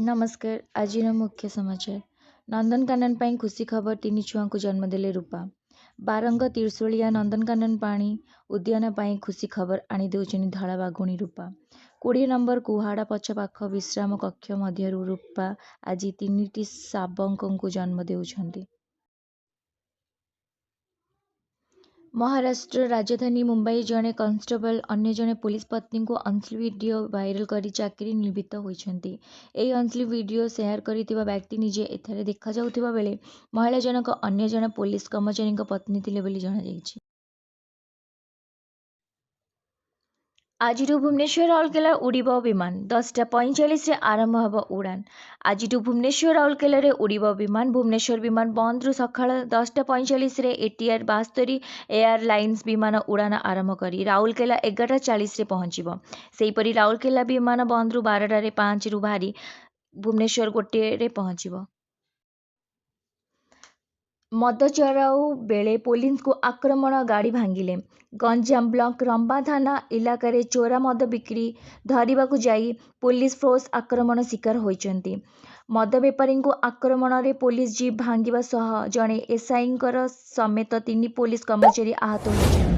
ନମସ୍କାର। ଆଜିର ମୁଖ୍ୟ ସମାଚାର। ନନ୍ଦନକାନନ ପାଇଁ ଖୁସି ଖବର, ତିନି ଛୁଆଙ୍କୁ ଜନ୍ମ ଦେଲେ ରୂପା। ବାରଙ୍ଗ ତ୍ରିଶୁଳିଆ ନନ୍ଦନକାନନ ପ୍ରାଣୀ ଉଦ୍ୟାନ ପାଇଁ ଖୁସି ଖବର ଆଣି ଦେଉଛନ୍ତି ଧଳା ବାଘୁଣୀ ରୂପା। 20 ନମ୍ବର କୁହାଡ଼ ପଛ ପାଖ ବିଶ୍ରାମ କକ୍ଷ ମଧ୍ୟରୁ ରୂପା ଆଜି ତିନିଟି ଶାବକଙ୍କୁ ଜନ୍ମ ଦେଉଛନ୍ତି। ମହାରାଷ୍ଟ୍ର ରାଜଧାନୀ ମୁମ୍ବାଇରେ ଜଣେ କନଷ୍ଟେବଳ ଅନ୍ୟ ଜଣେ ପୋଲିସ ପତ୍ନୀଙ୍କ ଅଶ୍ଳୀଳ ଭିଡିଓ ଭାଇରାଲ କରି ଚାକିରିରୁ ନିଲମ୍ବିତ ହୋଇଛନ୍ତି। ଏହି ଅଶ୍ଳୀଳ ଭିଡିଓ ସେୟାର କରିଥିବା ବ୍ୟକ୍ତି ନିଜେ ଏଥିରେ ଦେଖାଯାଉଥିବା ବେଳେ ମହିଳା ଜଣକ ଅନ୍ୟ ଜଣେ ପୋଲିସ କର୍ମଚାରୀଙ୍କ ପତ୍ନୀ ଥିଲେ ବୋଲି ଜଣାଯାଇଛି। ଆଜିଠୁ ଭୁବନେଶ୍ୱର ରାଉରକେଲା ଉଡ଼ିବ ବିମାନ, 10:45ରେ ଆରମ୍ଭ ହେବ ଉଡ଼ାଣ। ଆଜିଠୁ ଭୁବନେଶ୍ୱର ରାଉରକେଲାରେ ଉଡ଼ିବ ବିମାନ। ଭୁବନେଶ୍ୱର ବିମାନ ବନ୍ଦରରୁ ସକାଳ 10:45ରେ ଏଟିଆର 72 ଏୟାର ଲାଇନ୍ସ ବିମାନ ଉଡ଼ାଣ ଆରମ୍ଭ କରି ରାଉରକେଲା 11:40ରେ ପହଞ୍ଚିବ। ସେହିପରି ରାଉରକେଲା ବିମାନ ବନ୍ଦରରୁ 12:05ରୁ ବାହାରି ଭୁବନେଶ୍ୱର 1ରେ ପହଞ୍ଚିବ। ମଦ ଚଢାଉ ବେଳେ ପୋଲିସଙ୍କୁ ଆକ୍ରମଣ, ଗାଡ଼ି ଭାଙ୍ଗିଲେ। ଗଞ୍ଜାମ ବ୍ଲକ ରମ୍ଭା ଥାନା ଇଲାକାରେ ଚୋରା ମଦ ବିକ୍ରି ଧରିବାକୁ ଯାଇ ପୋଲିସ ଫୋର୍ସ ଆକ୍ରମଣ ଶିକାର ହୋଇଛନ୍ତି। ମଦ ବେପାରୀଙ୍କ ଆକ୍ରମଣରେ ପୋଲିସ ଜିପ୍ ଭାଙ୍ଗିବା ସହ ଜଣେ ଏସ୍ଆଇଙ୍କ ସମେତ ତିନି ପୋଲିସ କର୍ମଚାରୀ ଆହତ ହୋଇଛନ୍ତି।